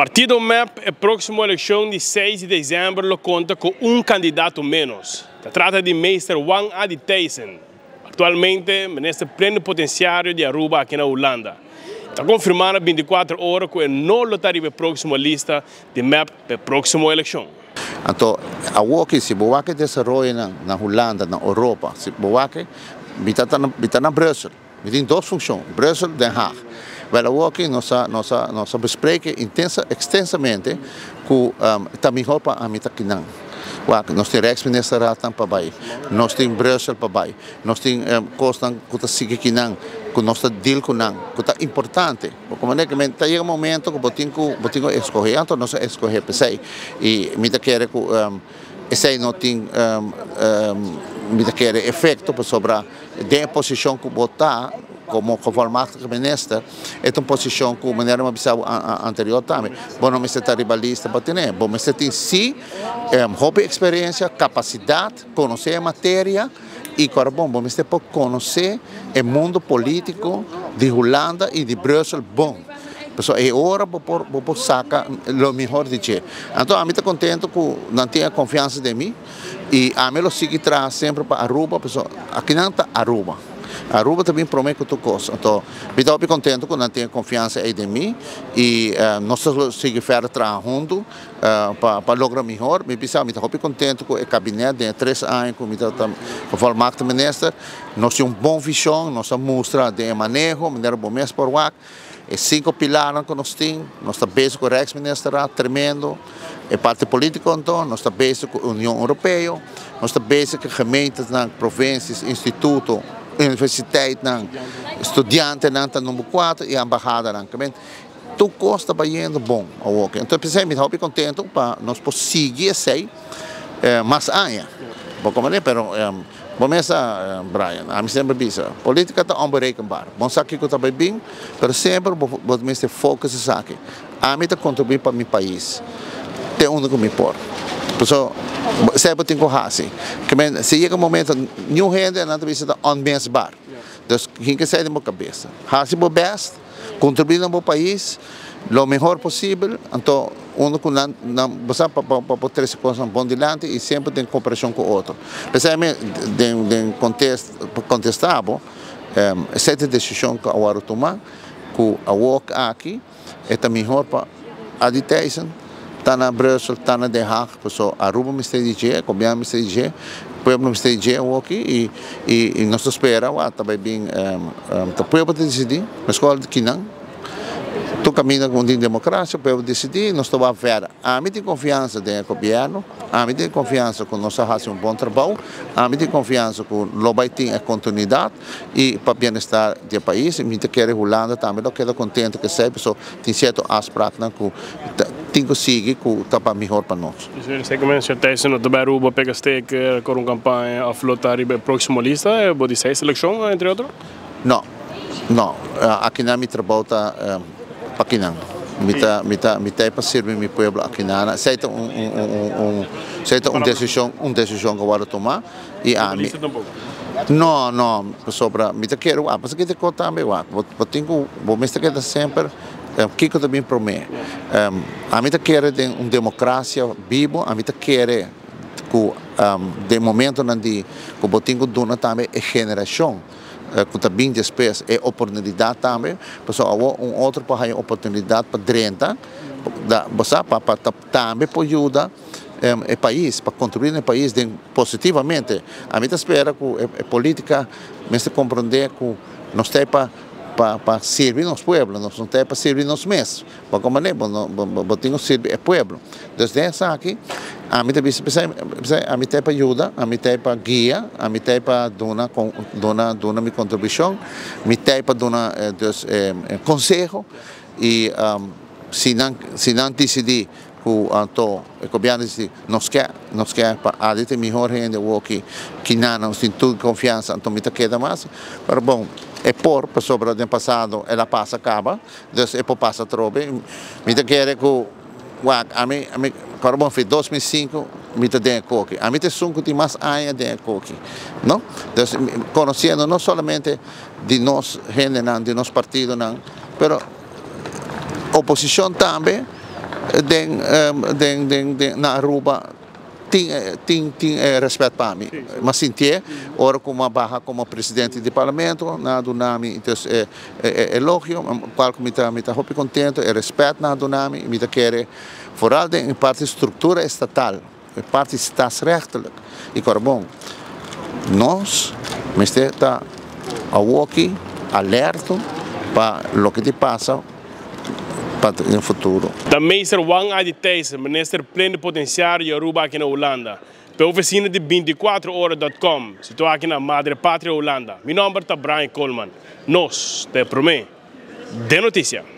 Partido MEP e proximo eleccion di 6 di december lo conta cu un candidato menos. Ta trata di Meester Juan Adi Thijssen, actualmente minister plenipotenciario di Aruba aki na Hulanda. Ta confirma na 24 Ora cu e no lo ta riba e proximo lista di MEP pa e proximo eleccion. Anto, awor si bo wak desaroyo na Hulanda, na Europa, si bo wak, mi ta na Brussel. Mi tin dos funcion, Brussel, Den Haag. Wel, awor nos a, nos a bespreken extensamente cu ta mihor pa ami ta akinan. Wak, nos tin Rijksministerraad pa bay, nos tin Brussel pa bay, nos tin cosnan cu ta sigui akinan, cu nos ta deal cu nan, cu ta importante. Como ne, cu ta yega un momento cu bo tin cu scoge, anto nos a scoge p'esey. Y mi ta kere cu esey no tin mi ta kere efecto sobre e posicion cu bo ta como gevolmachtigde minister, e un posicion cu manera mi a bisa anterior tambe. Bo no mester ta riba lista pa tene, bo mester tin si hopi experiencia, capacidad, conoce e materia y awor bon, bo mester por conoce e mundo politico di Hulanda y di Brussel bon. Pesey e ora bo por saca lo mihor di dje. Anto, ami ta contento cu nan tin confiansa den mi y ami lo sigui traha semper pa Aruba, pesey akinan ta Aruba. Aruba tambe prome cu tur cos. Anto, mi ta contento cu nan tin confiansa ey den mi y nos ta sigui verder traha hunto pa logra mihor. Mi pensa, mi ta contento cu e kabinet di 3 aña cu mi ta gevolmachtigde minister. Nos tin un bon vision, nos a mustra di maneho, manera bo mes por wak. E cinco pilarnan cu nos tin, nos ta bezig cu Rijksministerraad, tremendo. E parti politico anto, nos ta bezig cu Union Europeo, nos ta bezig cu gemeentenan, provincies, instituto, universiteitnan, studiantenan ta number 4 y embahadanan. Tur cos ta bayendo bon. Ok. Anto, pesey, mi ta contento pa nos por sigui esey mas aña. Bon, como ne, pero bon mesa, Brian, ami semper bisa, politica ta onberekenbaar. Bon sa kico ta bin, pero semper bo mester focus esaki. Ami ta contribui pa mi pais. Te unda cu mi por. Pesey, semper tin cu hasi. Kiermen, si yega un momento, ningun hende no ta bisa ta onmisbaar. Dus, tin cu sa den bo cabes. Hasi bo best, contribui na bo pais, lo mihor posibel, anto, uno cu nan, nan, bo pa trece cos bon dilanti y semper tin cooperacion cu otro. Pesey, den contesta bo, esey ta e decision cu awor a tuma, cu awor aki, ta mihor pa Adi Thijssen, ta na Brussel, ta na Den Haag, so Aruba mester di dje, gobierno mester di dje, pueblo mester di dje aki y nos ta spera, wa, tambe bin e pueblo ta dicidi, na scol akinan, tur caminda cu tin democracia, pueblo dicidi, nos ta verder. Ami tin confiansa den gobierno, ami tin confiansa cu nos ta haci un bon trabou, ami tin confiansa cu lo bay tin e continuidad y pa bienestar di pais, mi ta kere Hulanda tambe lo keda contento cu esey, so tin cierto afspraaknan cu tin cu sigui cu ta pa mihor pa nos. Sei cu señor Thijssen no ta bay Aruba pega sticker, core un campaña of lo ta riba proximo lista, bo di seis eleccion, entre otro? No, akinan mi trabou ta pa akinan. Mi ta pa sirbi mi pueblo akinan. Esey ta un decision cu a wordo tuma y ami. No, sobre mi ta kere, ah, pasobra cu tambe, ah, bo tin cu bo mester keda semper kico tambe prome. Ami ta kere den un democracia bibo, ami ta kere cu den momentonan di cu bo tin cu duna tambe e generacion cu ta bin despues e oportunidad tambe, pasobra un otro por haya oportunidad pa drenta, da, bo sa, pa tambe por yuda e pais, pa contribui na e pais positivamente. Ami ta spera cu e politica mester comprende cu nos ta pa sirbi nos pueblo, nos no ta pa sirbi nos mes. Pa como ne, bo tin cu sirbi e pueblo. Anto, esaki, ami ta ami ta pa yuda, ami ta pa guia, ami ta pa duna mi contribucion, mi ta pa duna dus, conseho y si nan dicidi cu anto e gobierno dicidi nos kier pa Adi ta mihor hende cu cu nos tin tur confiansa, anto mi ta keda mas, pero bon, e por pasobra den pasado el a pasa caba, dus e por pasa trobe. Mi ta kere cu wak, ami pero bon, fi 2005 mi ta den koki. Ami ta esun cu tin mas aña den koki, no? Dus conociendo no solamente di nos hendenan, di nos partidonan, pero oposicion tambe. Den den den den na Aruba tin tin tin e respet pa mi. M'a sintié ora ku m'a baha komo presidente di parlamento, nan a duna mi entonces e e elogio, kual ku mi ta mi ta hopi kontento, e respet nan a duna mi, mi ta kere foral den e parti struktura estatal, e parti staatsrechtelijk i kor bon. Nos mester ta awoki alerto pa loke di pasa pa den futuro. Ta Meester Juan A. di Thijssen, Minister Plenipotenciario di Aruba aki na Hulanda, p'e oficina di 24 ora dot com, situa aki na Madre Patria Hulanda. Mi nomber ta Brian Koolman. Nos ta e prome den noticia.